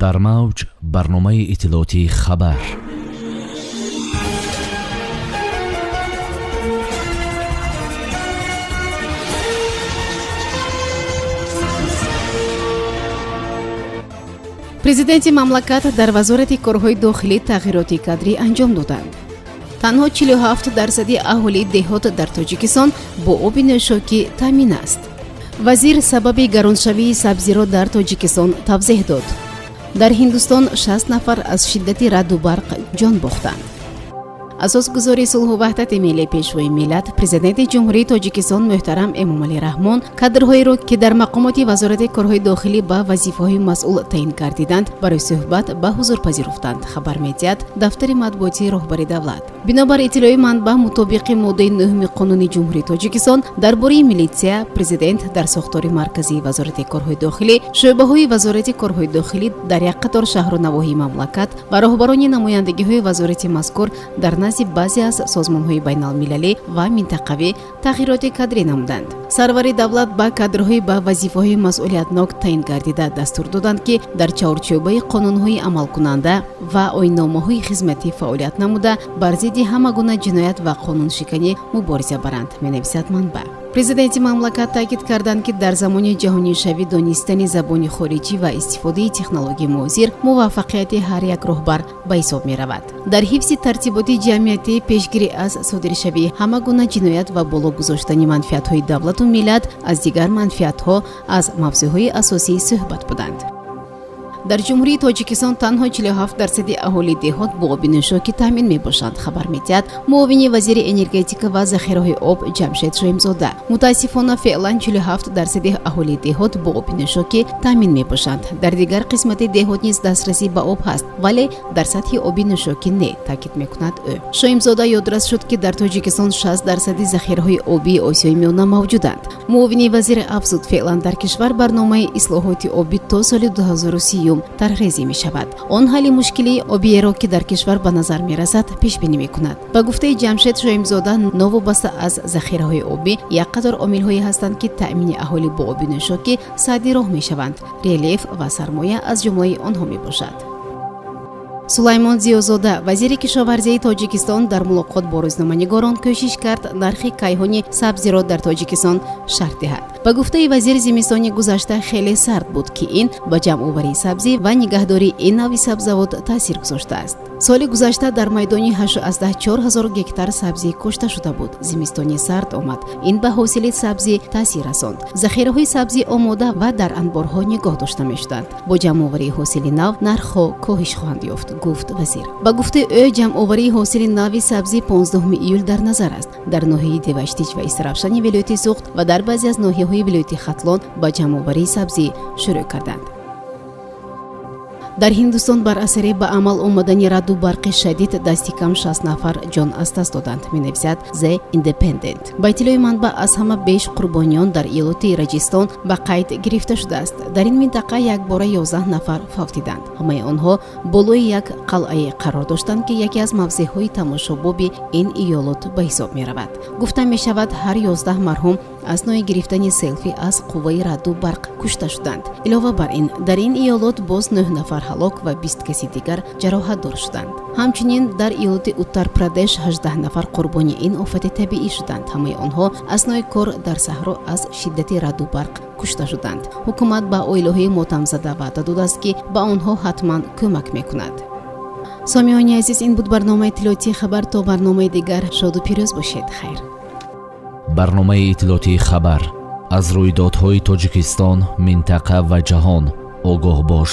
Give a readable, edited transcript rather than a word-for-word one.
Дар мавҷ барномаи иттилоотии «Хабар». Президенти мамлакат дар Вазорати корҳои дохилӣ тағйироти кадрӣ анҷом доданд. Танҳо 47% аҳолии деҳот дар Тоҷикистон бо оби нӯшокӣ таъмин аст. Вазир сабаби гароншавии сабзиро дар Тоҷикистон тавзеҳ дод. Дар Ҳиндустон 60 нафар аз шиддати раъду барқ ҷон бохтанд. Асосгузори сулҳу ваҳдати миллӣ, Пешвои миллат, Президенти Ҷумҳурии Тоҷикистон муҳтарам Эмомалӣ Раҳмон кадрҳоеро, ки дар мақомоти Вазорати корҳои дохилӣ ба вазифаҳои масъул таъин гардиданд, барои суҳбат ба ҳузур пазируфтанд, хабар медиҳад дафтари матбуотии роҳбари давлат. Бинобар иттилои манбаъ, мутобиқи моддаи нӯҳуми Қонуни Ҷумҳурии Тоҷикистон дар бораи милитсия, президент дар сохтори марказии Вазорати корҳои дохилӣ, шӯъбаҳои Вазорати корҳои дохилӣ дар як қатор шаҳру навоҳии мамлакат ва роҳбарони намояндагиҳои вазорати мазкур дар назди баъзе аз созмонҳои байналмилалӣ ва минтақавӣ тағйироти кадрӣ намуданд. Сарвари давлат ба кадрҳои ба вазифаҳои масъулиятнок таъин гардида дастур доданд, ки дар чаҳорчӯбаи қонунҳои амалкунанда ва оинномаҳои хизматӣ фаъолият намуда, бар зидди ҳама гуна ҷиноят ва қонуншиканӣ мубориза баранд, менависад манбаъ. Президенти мамлакат таъкид карданд, ки дар замони ҷаҳонишавӣ донистани забони хориҷӣ ва истифодаи технологияи муосир муваффақияти ҳар як роҳбар ба ҳисоб меравад. Дар ҳифзи тартиботи ҷамъиятӣ, пешгирӣ аз содиршавии ҳама гуна ҷиноят ва боло гузоштани манфиатҳои давлату миллат аз дигар манфиатҳо аз мавзӯъҳои асосии суҳбат буданд. Дар Ҷумҳурии Тоҷикистон танҳо 47% аҳолии деҳот бо оби нӯшокӣ таъмин мебошанд, хабар медиҳад муовини вазири энергетика ва захираҳои об Ҷамшед Шоимзода. Мутаассифона, феълан 47% аҳолии деҳот бо оби нӯшокӣ таъмин мебошанд. Дар дигар қисмати деҳот низ дастрасӣ ба об ҳаст, вале дар сатҳи оби нӯшокӣ не, таъкид мекунад ӯ. Шоимзода ёдрас шуд, ки дар Тоҷикистон 60% захираҳои обии Осиёи Миёна мавҷуданд. Муовини вазир афзуд, феълан дар кишвар барномаи ислоҳоти обӣ то соли 2030 тарҳрезӣ мешавад. Он ҳалли мушкилии обиеро, ки дар кишвар ба назар мерасад, пешбинӣ мекунад. Ба гуфтаи Ҷамшед Шоимзода, новобаста аз захираҳои обӣ, як қатор омилҳое ҳастанд, ки таъмини аҳолӣ бо оби нӯшокӣ садди роҳ мешаванд. Релеф ва сармоя аз ҷумлаи онҳо мебошад. Сулаймон Зиёзода, вазири кишоварзии Тоҷикистон, дар мулоқот бо рӯзноманигорон кӯшиш кард нархи кайҳони сабзиро дар Тоҷикистон шарҳ диҳад. Ба гуфтаи вазир, зимистони гузашта хеле сард буд, ки ин ба ҷамъоварии сабзӣ ва нигаҳдории ин нави сабзавот таъсир гузоштааст. Соли гузашта дар майдони 8,4 ҳазор гектар сабзӣ кошта шуда буд. Зимистони сард омад, ин ба ҳосили сабзӣ таъсир расонд. Захираҳои сабзӣ омода ва дар анборҳо нигоҳ дошта мешуданд. Бо ҷамъоварии ҳосили нав нархҳо коҳиш хоҳанд ёфт, гуфт вазир. Ба гуфтаи ӯ, ҷамъоварии ҳосили нави сабзӣ 15 июл дар назар аст. Дар ноҳияи Деваштич ва Истаравшани вилояти Суғд ва дар баъзе аз ноҳияҳои вилояти Хатлон ба ҷамъоварии сабзӣ шурӯъ карданд. Дар Ҳиндустон бар асари ба амал омадани раъду барқи шадид дасти кам 60 нафар ҷон аз даст доданд, менависад The Independent. Ба иттилои манбаъ, аз ҳама беш қурбониён дар иёлоти Раҷистон ба қайд гирифта шудааст. Дар ин минтақа якбора 11 нафар фавтиданд. Ҳамаи онҳо болои як қалъае қарор доштанд, ки яке аз мавзеъҳои тамошобоби ин иёлот ба ҳисоб меравад. Гуфта мешавад, ҳар 11 марҳум аснои гирифтани селфи аз қувваи раъду барқ кушта шуданд. Илова бар ин, дар ин иёлот боз нӯҳ нафар ҳалок ва 20 каси дигар ҷароҳатдор шуданд. Ҳамчунин дар иёлоти Уттар-Прадеш 18 нафар қурбони ин офати табиӣ шуданд. Ҳамаи онҳо аснои кор дар саҳро аз шиддати раъду барқ кушта шуданд. Ҳукумат ба оилаҳои мотамзада ваъда додааст, ки ба онҳо ҳатман кӯмак мекунад. Сомиёни азиз, ин буд барномаи иттилоотии «Хабар». То барномаи дигар шоду пирӯз бошед. Хайр. Барномаи иттилоотии «Хабар». Аз рӯйдодҳои Тоҷикистон, минтақа ва ҷаҳон огоҳ бош.